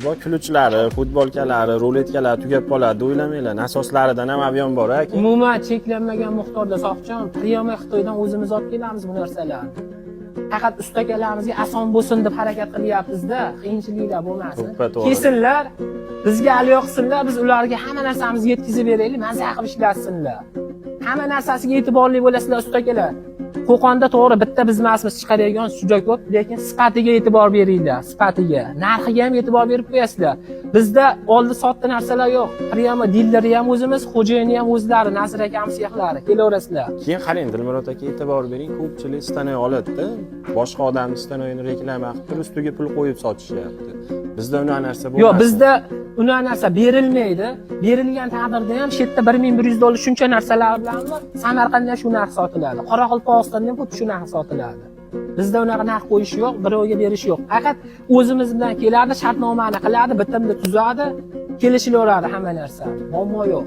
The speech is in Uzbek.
Bor, ключ lari, futbolkalari, ruletkalari tugab qoladi, o'ylamanglar. Nasoslaridan ham объём bor, aka. Umuman cheklanmagan miqdorda soqchon, прямо Xitoydan o'zimiz olib kelamiz bu narsalarni. Faqat ustakalarimizga ason bo'lsin deb harakat qilyapmiz-da, qiyinchiliklar bo'lmasin. To'ppa to'g'ri. Kelsinlar, bizga alo qilsinlar, biz ularga hamma narsamizni yetkazib beraylik, maza qilib ishlatsinlar. Hamma narsasiga e'tiborli bo'lasizlar, ustakalar. Qo'qonda to'g'ri bitta biz emasmiz chiqaradigan, juda ko'p, lekin sifatiga e'tibor beringlar, sifatiga. Narxiga ham e'tibor berib qo'yasizlar. Bizda oldi sotdi narsalar yo'q. Прямо dileri ham o'zimiz, xo'jayini ham o'zlari, Nazir akam sexlari. Kelaverasizlar. Keyin qarang, Dilmurod aka, e'tibor bering, ko'pchilik stanok oladida, boshqa odamni stanogini reklama qilib turib, ustiga pul qo'yib sotishyapti. Bizda unaqa narsa bo'lmasin. Yo'q, bizda unaqa narsa berilmaydi. Berilgan taqdirda ham shu yerda 1100 dollar shuncha narsalar bilanmi, Samarqandda ham shu narx sotiladi. Qoraqalpog'istonda ham xuddi shu narx sotiladi. Bizda unaqa narx qo'yish yo'q, birovga berish yo'q. Faqat o'zimiz bilan keladi, shartnomani qiladi, bitimni tuzadi, kelishilaveradi hamma narsa. Muammo yo'q.